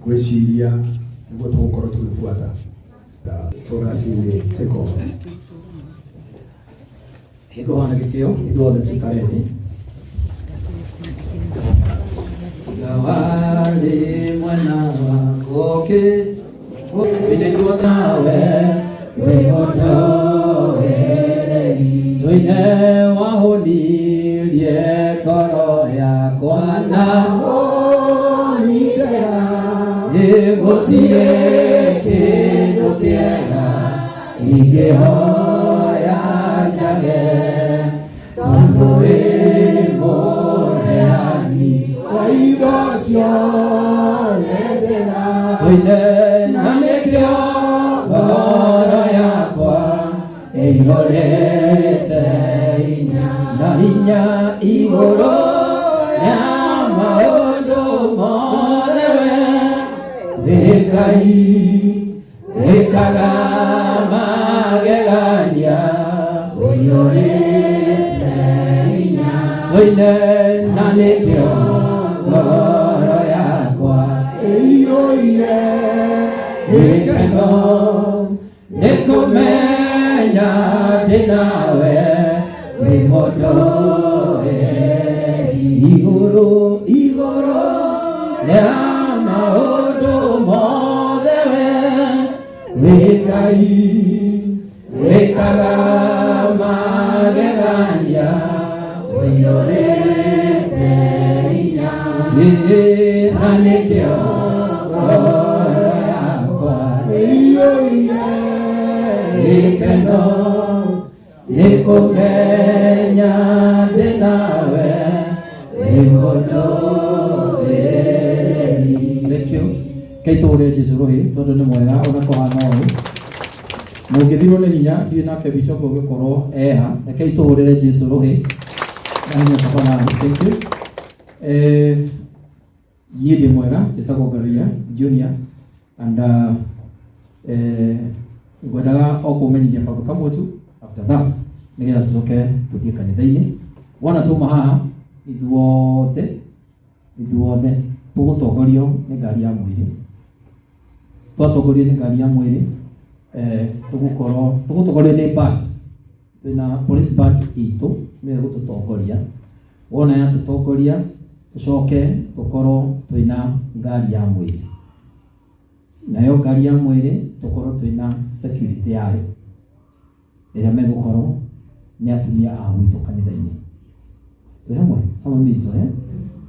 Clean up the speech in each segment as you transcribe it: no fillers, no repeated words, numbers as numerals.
Ngwĩciria nĩguo tũgũkorwo tũgĩbuata so that he may take over. Hingo na gĩtĩo ithuothe tũikare thĩ. Tiga warĩ mwena wakwa ũkĩ nĩguo nawe wĩ mũtũũrĩrĩri tũine wahũnirie ngoro yakwa na gũtirĩ kĩndũ kĩega ingĩhoya njage tondũ wĩ mũheani wa indo ciothe njega. Tũine na nĩkĩo ngoro yakwa ĩihũrĩte hinya na hinya igũrũ ya maũndũ mothe we wĩ Ngai wĩkaga magegania ũiyũrĩte hinya. Tũine na nĩkĩo ngoro yakwa ĩiyũire gĩkeno nĩ kũmenya ndĩ nawe wĩ mũtũũrĩrĩri igũrũ igũrũ rĩa maũndũ mothe we wĩ Ngai wĩkaga magegania ũiyũrĩte hinya. Ĩĩ, na nĩkĩo ngoro yakwa ĩiyũire gĩkeno nĩ kũmenya ndĩ nawe wĩ mũtũũrĩrĩri. Thank you. Kei tũhũre Jesu rũhĩ tondũ nĩ mwega ona kũhana ũũ. Mũngĩthirwo nĩ hinya ndiũĩ nake bishop ũgĩkorwo eha. Rekei tũhũrĩre Jesu rũhĩ na hinya tafadhali. Thank you. Niĩ ndĩ mwega, njĩtagwo Ngaruiya Junior and ngwendaga o kũmenyithia kaũndũ kamwe tu after that nĩgetha tũcoke tũthiĩ kanitha-inĩ. Wona twauma haha ithuothe ithuothe tũgũtongorio nĩ ngari ya mwĩrĩ. Twatongorio nĩ ngari ya mwĩrĩ tũgũkorwo tũgũtongorio nĩ band. Twĩna police band itũ nĩyo ĩgũtũtongoria. Wona yatũtongoria tũcoke tũkorwo twĩna ngari ya mwĩrĩ. Nayo ngari ya mwĩrĩ tũkorwo twĩna security yayo ĩrĩa megũkorwo nĩ atumia a gwitũ kanitha-inĩ. Twĩ hamwe hamwe mitũ eh?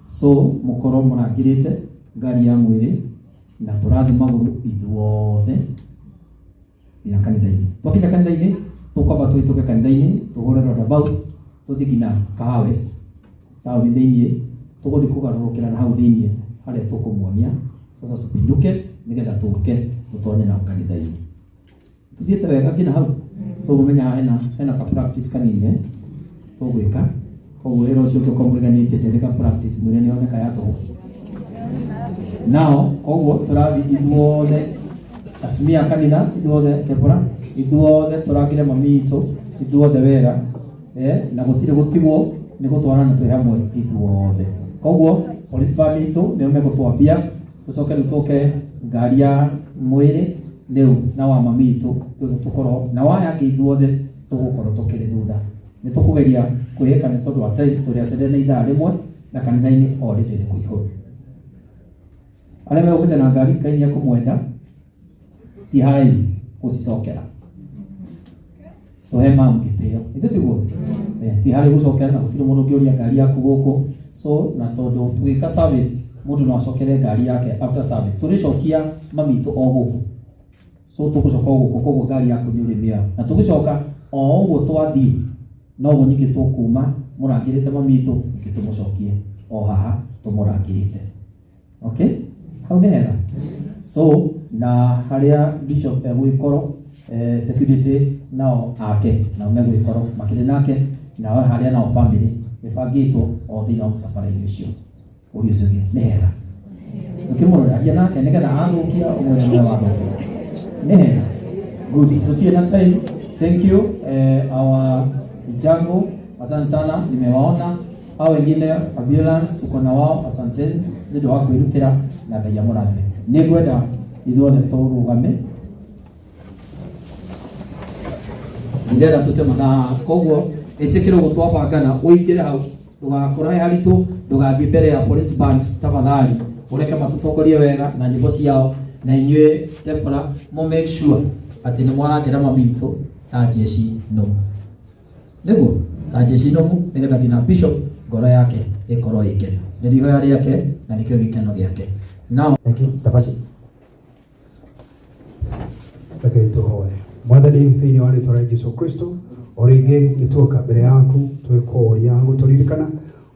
So mũkorwo mũrangĩrĩte ngari ya mwĩrĩ na tũrathiĩ magũrũ ithuothe nginya kanitha-inĩ. Twakinya kanitha-inĩ tũkwamba tũhĩtũke kanitha-inĩ tũhũre roundabout tũthiĩ nginya Kahawa West taũni thĩiniĩ, tũgũthiĩ kũgarũrũkĩra na hau thĩiniĩ harĩa tũkũmuonia. Sasa tũpinduke nĩgetha tũke tũtonye nao kanitha-inĩ. Tũthiĩte wega nginya hau. So mũmenye haha hena ka practice kanini tũgwĩka. Koguo wĩra ũcio ũngĩkorwo mũriganĩtie nĩ ka practice mwĩre nĩ yoneka ya tũhũ. Nao koguo tũrathiĩ ithuothe atumia a kanitha ithuothe Deborah ithuothe tũrangĩre mami itũ ithuothe wega na gũtirĩ gũtigwo nĩ gũtwarana twĩ hamwe ithuothe. Koguo police band itũ nĩo megũtwambia tũcoke rĩu tũke ngari ya mwĩrĩ rĩu na wa mami itũ ithuothe tũkorwo na waya angĩ ithuothe tũgũkorwo tũkĩrĩ thutha. Nĩ tũkũgeria kwĩĩka nĩ tondũ wa time tũrĩ acerere nĩ ithaa rĩmwe na kanitha-inĩ already nĩ kũihũru. Arĩa megũkĩte na ngari Ngai nĩ ekũmwenda ti haraihu gũcicokera. Tũhe mamu gĩtĩo. Ithuĩ tiguo? Ti haraihu gũcokera na gũtirĩ mũndũ ũngĩũria ngari yaku gũkũ. So na tondũ tũgĩka service mũndũ no acokere ngari yake after service. Tũrĩcokia mami itũ o gũkũ. So tũgũcoka o gũkũ koguo ngari yaku nĩ ũrĩmĩoya. Na tũgĩcoka o ũguo twathiĩ noguo ningĩ tũkuma mũrangĩrĩte mami itũ ningĩ tũmũcokie o haha tũmũrangĩrĩte. Okay? Hau nĩ hega. So na harĩa bishop egũgĩkorwo security nao ake nao megũgĩkorwo makĩrĩ nake nao harĩa nao family ĩbangĩtwo o thĩinĩ wa mũcabara-inĩ ũcio. Ũrĩa ũcio ũngĩ nĩ hega. Ũkĩmũrora aria nake nĩgetha athũkia ũmwĩre nĩwe wathũkia. Nĩ hega. Good. Tutie na time. Thank you our Jango, asante sana, nimewaona hao wengine ambulance tuko na wao, asanteni nĩ ũndũ wa kwĩrutĩra na Ngai amũrathime. Nĩ ngwenda ithuothe tũrũgame, ndĩrenda tũte mathaa, koguo ĩtĩkĩra ũguo twabangana, ũingĩre hau, ndũgakorwo he haritũ, ndũgathiĩ mbere ya police band tafadhali, ũreke matũtongorie wega na nyĩmbo ciao, na inyuĩ Debora mo make sure atĩ nĩ mwarangĩra mami witũ ta njeci nũmu, nĩguo ta njeci nũmu, nĩgetha nginya bishop ngoro yake ĩkorwo ĩ ngenu. Nĩ ihoya rĩake na nĩkĩo gĩkeno gĩake. Now thank you Tafasi. Rekei tũhoe. Mwathani, thĩinĩ wa rĩtwa rĩa Jesu Kristo, o rĩngĩ nĩ tuoka mbere yaku twĩkũũria gũtũririkana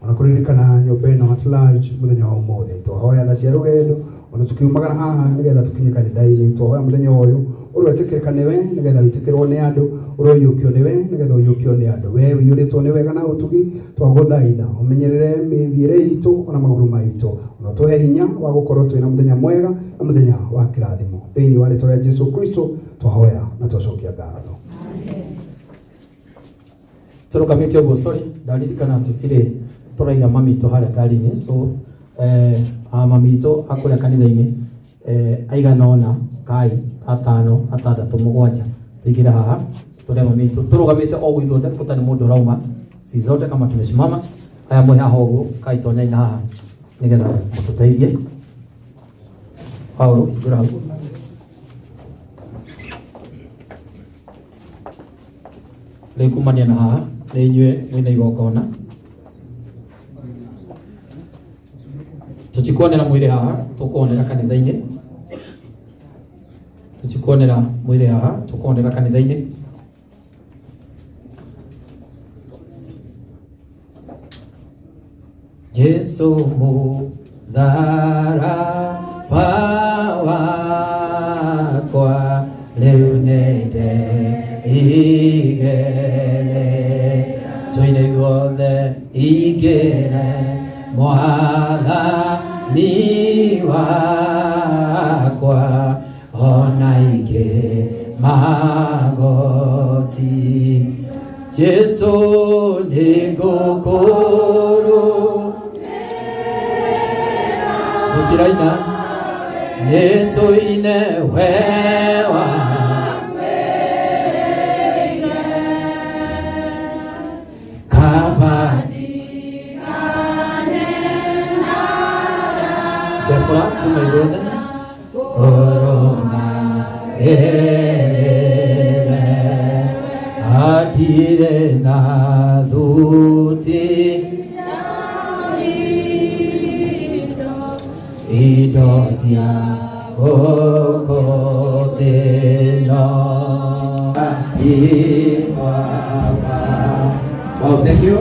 ona kũririkana nyũmba ĩno at large mũthenya wa ũmũthĩ. Twahoya tha cia rũgendo ona tũkiumagara haha nĩgetha tũkinye kanitha-inĩ. Twahoya mũthenya ũyũ ũrĩa wĩtĩkĩrĩka nĩwe nĩgetha wĩtĩkĩrwo nĩ andũ, ũrĩa ũiyũkio nĩwe nĩgetha ũiyũkio nĩ andũ. We ũiyũrĩtwo nĩ wega na ũtugi, twagũthaitha ũmenyerere mĩthiĩre itũ ona magũrũ maitũ, ona tũhe hinya wa gũkorwo twĩna mũthenya mwega na mũthenya wa kĩrathimo. Thĩinĩ wa rĩtwa rĩa Jesu Kristo twahoya na twacokia ngatho. Tũrũgamĩte ũguo, sorry, ndaririkana tũtirĩ tũraiga mami witũ harĩa ngari-inĩ, so mami witũ akũrĩa kanitha-inĩ aigana ũna kai atano atandatũ mũgwanja, tũingĩre haha tũrĩa mami witũ tũrũgamĩte o ũguo ithuothe, gũtarĩ mũndũ ũrauma, si zote kama tumesimama. Aya mwĩ haha ũguo, kai tonyai na haha nĩgetha mũtũteithie. Paulo, ingĩra hau. Rĩu kumania na haha nĩ inyuĩ mwĩna igongona, tũtikuonera mwĩrĩ haha, tũkuonera kanitha-inĩ. Tũtikuonera mwĩrĩ haha, tũkuonera kanitha-inĩ. Jesu mũtharaba wakwa rĩu nĩndeigere, tũine ithuothe, ingĩre mwathani wakwa ona ingĩ magoti. Jesu nĩngũkũrũ gũtiraina, nĩtũine wewa kaba. Debora, tuma ithuothe koroma erere atire na thuti indo cia gũkũ thĩ no. Wow, thank you.